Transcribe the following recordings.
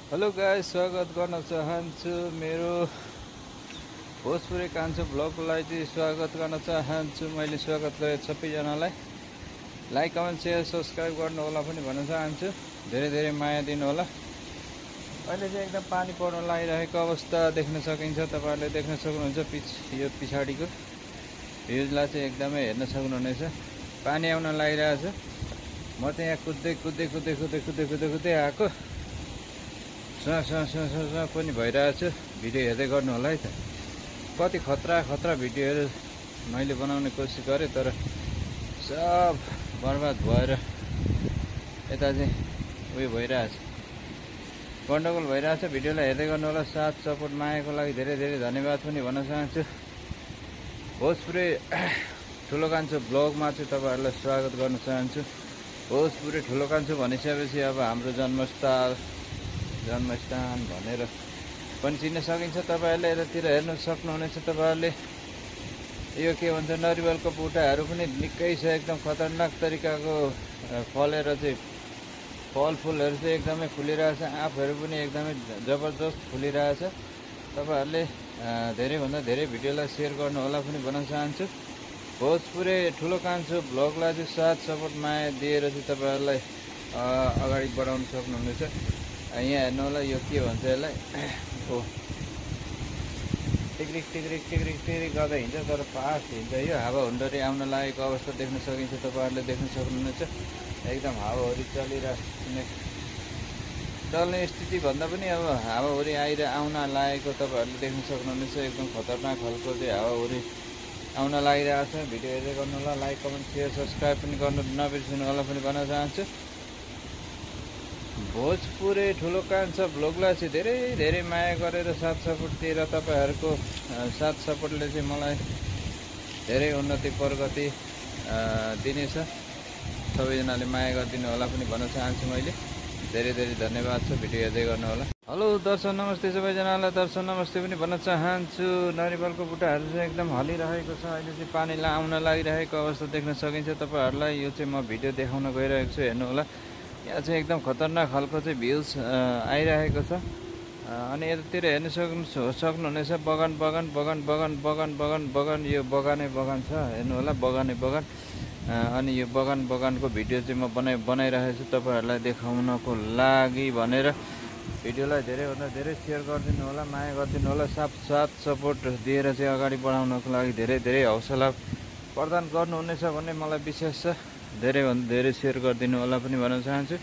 Hello guys, स्वागत गर्न चाहन्छु मेरो भोजपुरी कान्छो ब्लगलाई चाहिँ स्वागत गर्न चाहन्छु। मैले स्वागत गरेँ सबैजनालाई। लाइक कमेन्ट सेयर सब्सक्राइब गर्नु होला पनि भन्न चाहन्छु। धेरै धेरै माया दिनु होला। अहिले चाहिँ एकदम पानी पर्न लागिरहेको अवस्था देख्न सकिन्छ। तपाईहरुले देख्न सक्नुहुन्छ यो पछाडिको भ्यूजलाई चाहिँ एकदमै हेर्न सक्नुहुनेछ। पानी आउन लागिरहेछ। म चाहिँ यहाँ कुद्दै आएको पनि भइरहेछ। भिडियो हेर्दै गर्नु होला है त। कति खतरा भिडियोहरू मैले बनाउने कोसिस गरेँ, तर सब बर्बाद भएर यता चाहिँ उयो भइरहेछ, गन्डगोल भइरहेछ। भिडियोलाई हेर्दै गर्नु होला। साथ सपोर्ट मायाको लागि धेरै धेरै धन्यवाद पनि भन्न चाहन्छु। भोजपुरी ठुलो कान्छो ब्लगमा चाहिँ तपाईहरुलाई स्वागत गर्न चाहन्छु। भोजपुरी ठुलो कान्छो भनिसकेपछि अब हाम्रो जन्मस्थान भनेर पनि चिन्न सकिन्छ। तपाईहरुले यतातिर हेर्न सक्नुहुनेछ। तपाईहरुले यो के भन्छ, नरिवलको बुट्टाहरू पनि निकै छ, एकदम खतरनाक तरिकाको फलेर चाहिँ फलफुलहरू चाहिँ एकदमै फुलिरहेछ। आँपहरू पनि एकदमै जबरजस्त फुलिरहेछ। तपाईहरुले धेरैभन्दा धेरै भिडियोलाई सेयर गर्नु होला पनि भन्न चाहन्छु। भोजपुरी ठुलो कान्छो ब्लगलाई चाहिँ साथ सपोर्ट माया दिएर चाहिँ तपाईहरुलाई अगाडि बढाउन सक्नुहुनेछ। यहाँ हेर्नु होला, यो के भन्छ यसलाई, टिक्रिक गर्दै हिँड्छ, तर फास्ट हिँड्छ। यो हावाहुन्डरी आउन लागेको अवस्था देख्न सकिन्छ। तपाईहरुले देख्न सक्नुहुनेछ। एकदम हावाहुरी चल्ने स्थिति भन्दा पनि अब हावाहुरी आउन लागेको तपाईहरुले देख्न सक्नुहुनेछ। एकदम खतरनाक खालको चाहिँ हावाहुरी आउन लागिरहेको छ। भिडियो हेर्दै गर्नु होला। लाइक कमेन्ट सेयर सब्सक्राइब पनि गर्नु नबिर्सनु होला पनि भन्न चाहन्छु। भोजपुरी ठुलो कान्छो ब्लगलाई चाहिँ धेरै धेरै माया गरेर साथ सपोर्ट दिएर तपाईहरुको साथ सपोर्टले चाहिँ मलाई धेरै उन्नति प्रगति दिनेछ। सबैजनाले माया गरिदिनु होला पनि भन्न चाहन्छु। मैले धेरै धेरै धन्यवाद छ। भिडियो हेर्दै गर्नु होला। हेलो दर्शक नमस्ते, सबैजनालाई दर्शक नमस्ते पनि भन्न चाहन्छु। नरिवलको बुट्टाहरू चाहिँ एकदम हलिरहेको छ। अहिले चाहिँ पानी आउन लागिरहेको अवस्था देख्न सकिन्छ तपाईहरुलाई। यो चाहिँ म भिडियो देखाउन गइरहेको छु। हेर्नु होला, यहाँ चाहिँ एकदम खतरनाक खालको चाहिँ भ्यूज आइरहेको छ। अनि यतातिर हेर्न सक्नुहुनेछ। बगान यो बगान छ। हेर्नु होला, बगान। अनि यो बगानको भिडियो चाहिँ म बनाइरहेको छु तपाईहरुलाई देखाउनको लागि भनेर। भिडियोलाई धेरैभन्दा धेरै सेयर गरिदिनु होला, माया गरिदिनु होला। साथ सपोर्ट दिएर चाहिँ अगाडि बढाउनको लागि धेरै धेरै हौसला प्रदान गर्नुहुनेछ भन्ने मलाई विश्वास छ। धेरैभन्दा धेरै सेयर गरिदिनु होला पनि भन्न चाहन्छु।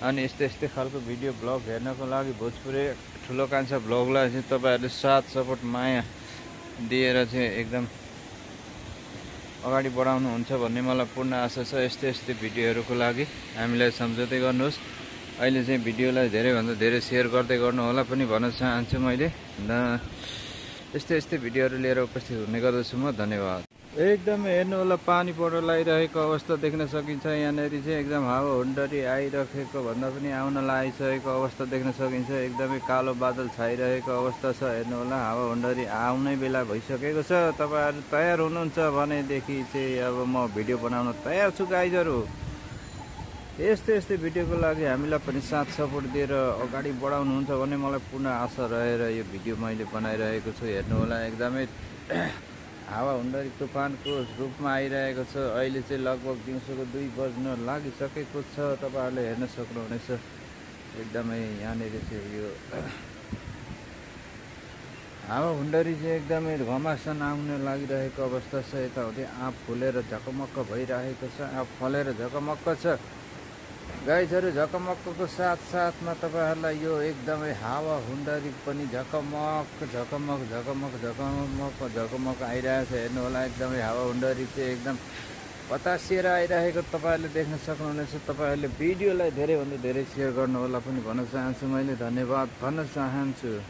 अनि यस्तै खालको भिडियो ब्लग हेर्नको लागि भोजपुरी ठुलो कान्छो ब्लगलाई चाहिँ तपाईहरुले साथ सपोर्ट माया दिएर चाहिँ एकदम अगाडि बढाउनुहुन्छ भन्ने मलाई पूर्ण आशा छ। यस्तै भिडियोहरूको लागि हामीलाई सम्झौदै गर्नुहोस्। अहिले चाहिँ भिडियोलाई धेरैभन्दा धेरै सेयर गर्दै गर्नु होला पनि भन्न चाहन्छु। मैले यस्तै भिडियोहरू लिएर उपस्थित हुने गर्दछु म। धन्यवाद। एकदमै हेर्नु होला, पानी पर्न लागिरहेको अवस्था देख्न सकिन्छ। यहाँनिर चाहिँ एकदम हावाहुन्डरी आइरहेको भन्दा पनि आउन लागिसकेको अवस्था देख्न सकिन्छ। एकदमै कालो बादल छाइरहेको अवस्था छ। हेर्नु होला, हावाहुन्डरी आउनै बेला भइसकेको छ। तपाईहरु तयार हुनुहुन्छ भनेदेखि चाहिँ अब म भिडियो बनाउन तयार छु गाइजहरु। यस्तै भिडियोको लागि हामीलाई पनि साथ सपोर्ट दिएर अगाडि बढाउनुहुन्छ भन्ने मलाई पूर्ण आशा रहेर यो भिडियो मैले बनाइरहेको छु। हेर्नु होला, एकदमै हावाहुन्डरी तुफानको रूपमा आइरहेको छ। अहिले चाहिँ लगभग दिउँसोको 2 बज्न लागिसकेको छ। तपाईहरुले हेर्न सक्नुहुनेछ। एकदमै यहाँनिर चाहिँ यो हावाहुन्डरी चाहिँ एकदमै घमासान आउन लागिरहेको अवस्था छ। यताउति आँप फुलेर झकमक्क भइरहेको छ। आँप फलेर झकमक्क छ गाइजहरु। झकमक्कको साथमा तपाईहरुलाई यो एकदमै हावाहुन्डरी पनि झकमक्क आइरहेछ। हेर्नु होला, एकदमै हावाहुन्डरी चाहिँ एकदम बतासिएर आइरहेको तपाईहरुले देख्न सक्नुहुनेछ। तपाईहरुले भिडियोलाई धेरैभन्दा धेरै सेयर गर्नु होला पनि भन्न चाहन्छु। मैले धन्यवाद भन्न चाहन्छु।